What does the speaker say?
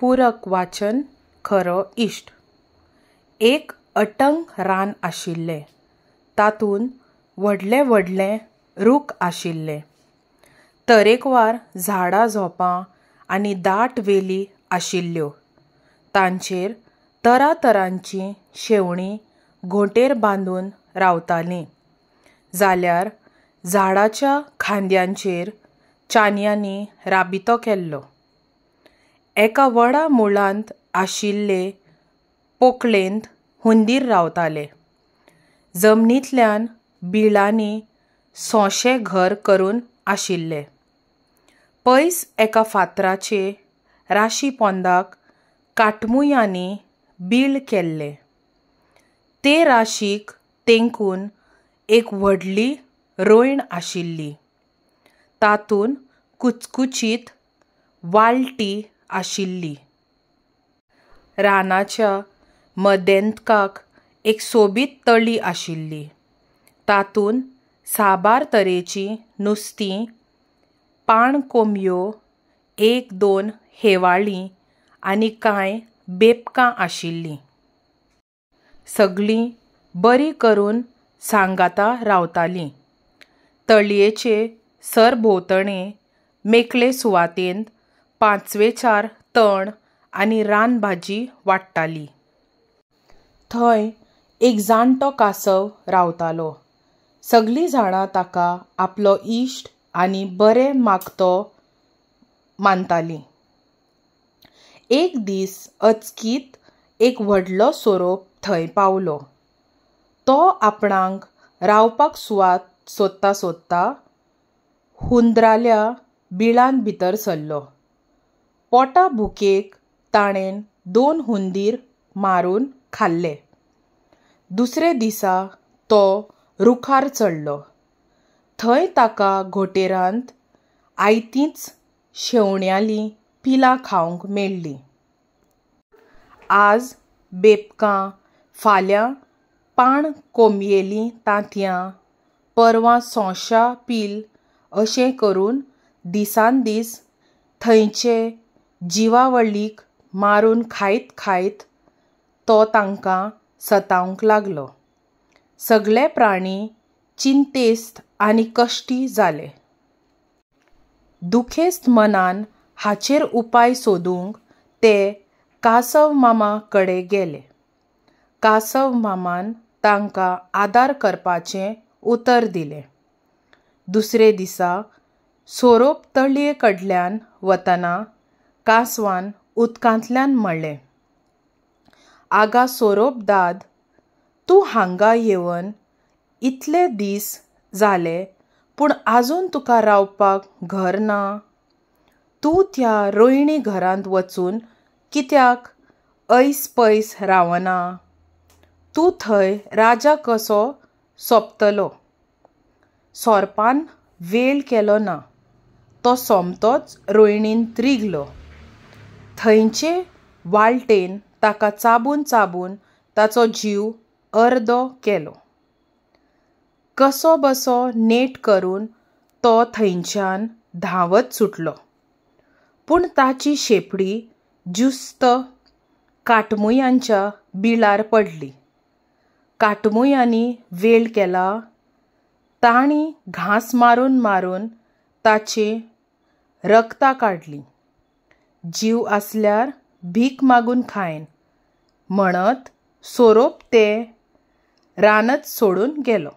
पूरक वाचन खरो इश्ट. एक अटंग रान आशिल्लें. तातूंत व्हडले व्हडले रूख आशिल्ले. तरेकवार झाडां झोंपां आनी दाट वेली आशिल्ल्यो. तांचेर तरातरांचीं शेवणीं घोंटेर बांदून रावतालीं. जाल्यार झाडाच्या खांद्यांचेर चानयांनी राबितो केल्लो. एका व्हडा मुळांत आशिल्ले पोकळेंत हुंदीर रावताले. जमनींतल्यान बिळांनी सोंशे घर करून आशिल्ले. पयस एका फातराचे राशी पोंदाक काटमुयांनी बीळ केल्लें. ते राशीक तेंकून एक व्हडली रोयण आशिल्ली. तातूंत कुचकुचीत वाळटी आशिल्ली. रानाच्या मदेंतकाक एक सोबीत तळी आशिल्ली. तातूंत साबार तरेचीं नुस्तीं, पाणकोंबयो, एक दोन हेवाळीं आनी कांय बेबकां आशिल्लीं. सगलीं बरीं करून सांगाता रावतालीं. तळयेचे सरभोंवतणें मेकळे सुवातेंत पांचवेचार तण आनी रानभाजी वाडटाली. थंय एक जाणटो कांसव रावतालो. सगलीं जाणां ताका आपलो इश्ट आनी बरें मागतो मानतालीं. एक दीस अचकीत एक व्हडलो सोरोप थंय पावलो. तो आपणाक रावपाक सुवात सोदता सोदता हुंदराल्या बिळांत भितर सरलो. पोटा भुकेक ताणें दोन हुंदीर मारून खाल्ले. दुसरे दिसा तो रुखार चडलो. थंय ताका घोंटेरांत आयतींच शेवण्यांलीं पिलां खावंक मेळ्ळीं. आज बेबकां, फाल्यां पाणकोंबयेलीं तांतयां, परवां सोंशा पील अशें करून दिसानदीस थंयचे जिवावळीक मारून खायत खायत तो तांकां सतावंक लागलो. सगले प्राणी चिंतेस्त आनी कश्टी जाले. दुखेस्त मनान हाचेर उपाय सोदूंक ते कांसवमामा कडेन गेले. कांसवमामान तांकां आदार करपाचें उतर दिलें. दुसरे दिसा सोरोप तळये कडल्यान वतना कांसवान उदकांतल्यान म्हणलें, आगा सोरोप दाद, तूं हांगा येवन इतले दीस जाले पूण आजून तुका रावपाक घर ना. तूं त्या रोयणी घरांत वचून कित्याक ऐस पयस रावना? तूं थंय राजा कसो सोबतलो. सोरपान वेळ केलो ना. तो सोमतोच रोयणींत रिगलो. थंयचे वाळटेन ताका चाबून चाबून ताचो जीव अर्दो केलो. कसो बसो नेट करून तो थंयच्यान धांवत सुटलो. पूण ताची शेंपडी ज्युस्त काटमुयांच्या बिळार पडली. काटमुयांनी वेळ केला? तांणी घांस मारून मारून ताचीं रगतां काडलीं. जीव आसल्यार भीक मागून खायन म्हणत सोरोप तें रानच सोडून गेलो.